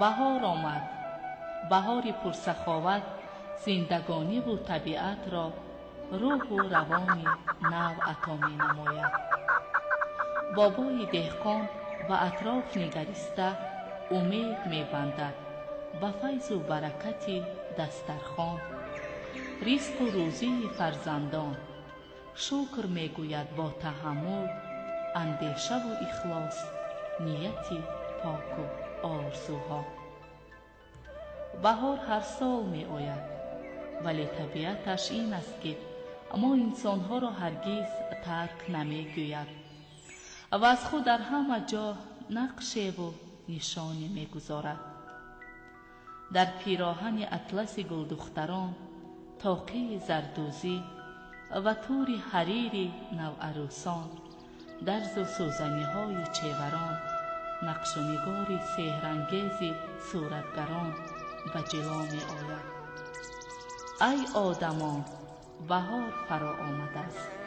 Баҳор омад. Баҳори пурсаховат зиндагониву табиатро рӯҳу равони нав ато менамояд. Бобои деҳқон ба атроф нигариста умед мебандад ба файзу баракати дастархон, ризқу рӯзии фарзандон. Шукр мегӯяд бо таҳаммул, андешаву ихлос, нияти поку орзуҳо. Баҳор ҳар сол меояд, вале табиаташ ин аст, ки мо инсонҳоро ҳаргиз тарк намегӯяд ва аз худ дар ҳама ҷо нақшеву нишоне мегузорад. Дар пироҳани атласи гулдухтарон, тоқии зардӯзӣ ва тури ҳарири наварӯсон, дарзу сӯзаниҳои чеварон, нақшу нигори сеҳрангези суратгарон ба ҷило меояд. Ай одамон, баҳор фаро омадааст.